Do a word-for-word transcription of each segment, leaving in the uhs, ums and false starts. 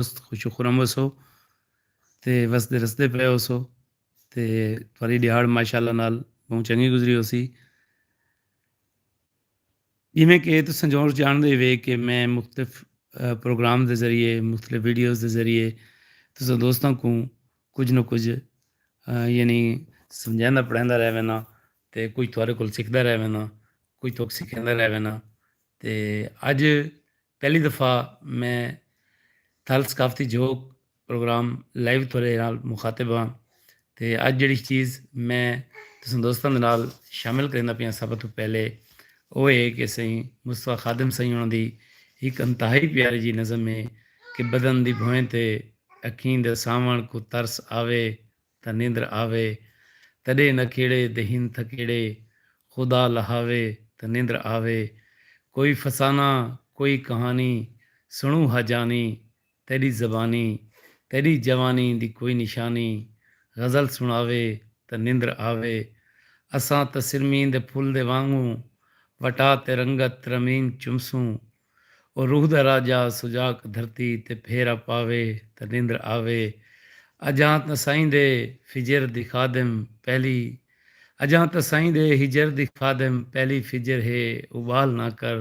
تندرست خوش و خرم ہوسو تے وسدے رسدے پئے ہوسو تے تہاݙی ݙیہاڑ ماشاءاللہ نال ٻہوں چنڳی گزری ہوسی۔ جیویں کہ تساں ضرور ڄاݨدے ہوے کہ میں مختلف پروگرام دے ذریعے، مختلف ویڈیوز دے ذریعے تساں دوستاں کوں کجھ نہ کجھ یعنی سمجھیندا پڑھیندا رہ وینداں تے کجھ تہاݙے کول سکھدا رہ وینداں، کجھ تہاکوں سکھیندا رہ وینداں۔ تے اڄ پہلی دفعہ میں تھل ثقافتی جھوک پروگرام لائیو تہاݙے نال مخاطب ہاں۔ تے اڄ جیڑھی چیز میں تساں دوستاں دے نال شامل کریندا پیاں سب توں پہلے او ہے کہ سئیں مصطفی خادم سئیں انہاں دی ہک انتہائی پیاری جی نظم ہے کہ بدن دی بھوئیں تے اکھیں دے ساوݨ کوں ترس آوے تاں نندر آوے، تݙے نکھیڑے دے ہن تھکیڑے خدا لہاوے تاں نندر آوے، کوئی فسانہ کوئی کہانی سݨوں ہا جانی، تیݙی زبانی تیݙی جوانی دی کوئی نشانی، غزل سݨاوے تاں نندر آوے، اساں تاں سرمین دے پھل دے وانگوں وٹا تے رنگت رنگین چمسوں، او روح دا راجہ سجاک دھرتی تے پھیرا پاوے تاں نندر آوے، اجاں تاں سئیں دے فجر دی خادم پہلی اجاں تاں سئیں دے ہجر دی خادم پہلی فجر ہے، اٻال نہ کر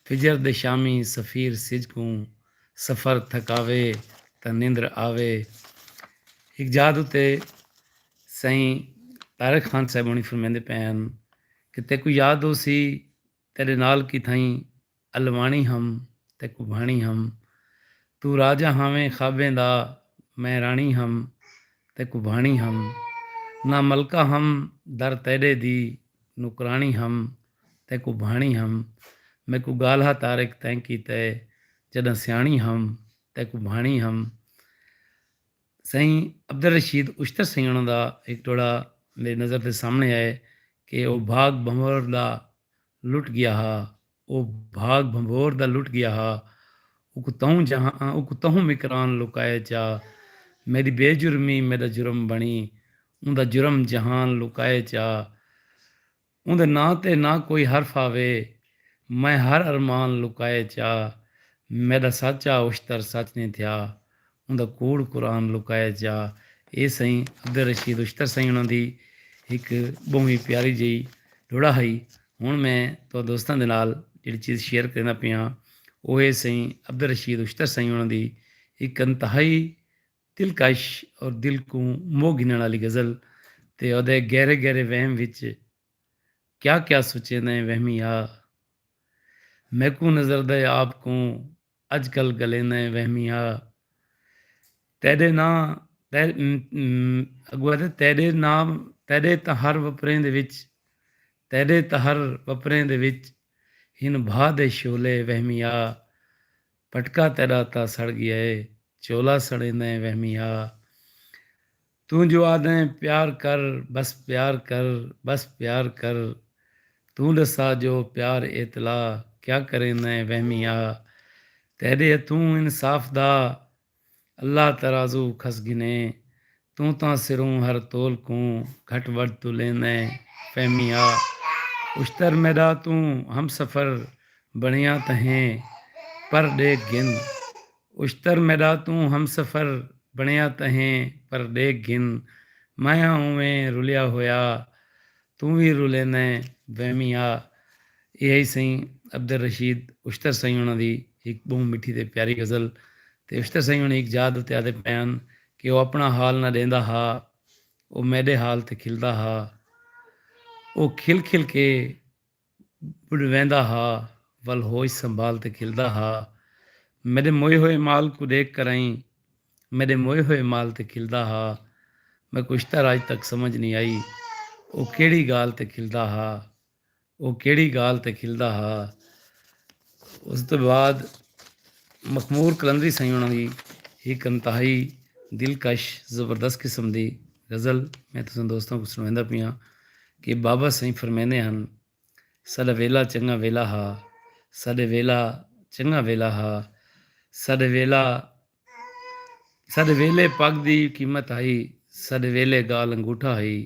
فجر دے شامی سفیر سجھ کوں سفر تھکاوے تاں نندر آوے۔ ہک جاہ اتے سئیں طارق خان صاحب ہوݨی فرمیندے پئے ہن کہ تیکوں یاد ہوسی تیݙے نال کتھائیں الواݨی ہم تیکوں بھاݨی ہم، توں راجہ ہاویں خوابیں دا میں راݨی ہم تیکوں بھاݨی ہم، نہ ملکہ ہم در تیݙے دی نوکراݨی ہم تیکوں بھاݨی ہم، میکوں ڳالھا طارق تیں کیتے جݙاں سیاݨی ہم تیکوں بھاݨی ہم۔ سئیں عبدالرشید اشتر سئیں ہوݨاں دا ہک ٹوڑا میݙی نظر دے سامݨے آئے کہ او بھاڳ بھنور دا لٹ ڳیا ہا، او بھاڳ بھنور دا لٹ ڳیا ہا، اوکوں تہوں جہان اوکوں تہوں مکران لکائے چا، میݙی بے جرمی میݙا جرم بݨی، اوندا جرم جہان لکائے چا، اوندے ناں تے نہ کوئی حرف آوے، میں ہر ارمان لکائے چا، میݙا سچ آ اشتر سچ نی تھیا، اوندا کوڑ قرآن لکائے چا۔ اے سئیں عبدالرشید اشتر سئیں انہاں دی ہک ٻہوں ہی پیاری جئی ݙوہڑا ہئی۔ ہݨ میں تہاں دوستاں دے نال جیڑھی چیز شیئر کریندا پیاں او ہے سئیں عبدالرشید اشتر سئیں انہاں دی ہک انتہائی دلکش اور دل کوں موہ گھنݨ آلی غزل تے اودے گہرے گہرے وہم وچ کیا کیا سوچیندیں وہمی آ میکوں نظردے آپ کوں اڄ کل ڳلیندیں وہمی آ تیݙے ناں اڳوں آہدے تیݙے ناں تیݙے تاں ہر وپریں دے وچ تیݙے تاں ہر وپریں دے وچ ہن بھا دے شعلے وہمی آ پٹکا تیݙا تاں سڑ ڳیا اے چولا سڑیندیں وہمی آ توں جو آہدیں پیار کر بس پیار کر بس پیار کر توں ݙسا جو پیار ایتلا کیا کریندیں وہمی آ تیݙے ہتھوں انصاف دا اللہ ترازو کھس گھنے توں تاں سروں ہر تول کوں گھٹ ودھ تلیندیں فہمی آ اشتر میݙا توں ہمسفر بݨیا تاں ہیں پر ݙیکھ گھن اشتر میݙا توں ہمسفر بݨیا تاں ہیں پر ݙیکھ گھن میں ہاں اونویں رلیا ہویا توں وی رلیندیں وہمی آ اے ہئی سئیں عبدالرشید اشتر سئیں انہاں دی ہک ٻہوں مٹھی تے پیاری غزل تے اشتر سئیں انہاں ہک جاہ تے آدھے پئے ہن کہ او اپݨا حال نہ ݙیندا ہا او میݙے حال تے کھلدا ہا او کھل کھل کے ٻݙویندا ہا ول ہوش سنبھال تے کھلدا ہا میݙے موئے ہوئے مال کوں ݙیکھ کرائیں میݙے موئے ہوئے مال تے کھلدا ہا میکوں اشتر اڄ تک سمجھ نی آئی او کیڑھی ڳالھ تے کھلدا ہا او کیڑھی ڳالھ تے کھلدا ہا اس توں بعد مخمور قلندری سئیں انہاں دی ہک انتہائی دلکش زبردست قسم دی غزل میں تساں دوستاں کوں سݨویندا پیاں کہ بابا سئیں فرمیندے ہن ساݙا ویلا چنڳا ویلا ہا ساݙے ویلا چنڳا ویلا ہا ساݙے ویلا ساݙے ویلے پڳ دی قیمت ہئی ساݙے ویلے ڳالھ انگوٹھا ہئی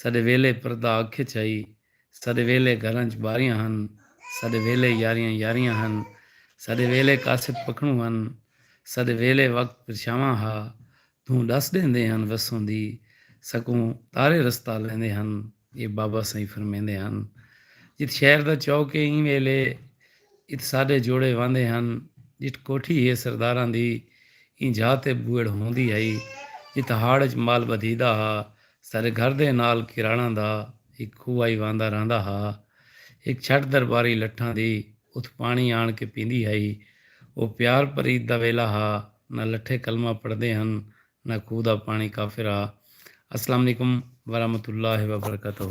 ساݙے ویلے پردہ اکھ اچ ہئی ساݙے ویلے گھراں اچ ٻاریاں ہن ساݙے ویلے یاریاں یاریاں ہن ساݙے ویلے قاصد پکھݨوں ہن ساݙے ویلے وقت پرچھاواں ہا، توں ݙس ݙیندے ہن وسوں دی، سکوں تارے رستہ لیندے ہن، اے بابا سئیں فرمیندے ہن۔ جت شہر دا چوک اے ایں ویلے، ات ساݙے جوڑے واندے ہن۔ جت کوٹھی ہے سرداراں دی، ایں جھا تے بوئڑ ہوندی ہئی۔ جت ہاڑ اچ مال ٻدھیدا ہا، ساݙے گھر دے نال کراڑاں دا ہک کھوہ آئی واندا رہندا ہا۔ ہک چھٹ درباری لٹھاں دی اتھ پاݨی آݨ کے پیندی ہئی۔ او پیار پریت دا ویلا ہا، نہ لٹھے کلمہ پڑھدے ہن، نہ کھوہ دا پاݨی کافر ہا۔ السلام علیکم ورحمۃ اللہ وبرکاتہ۔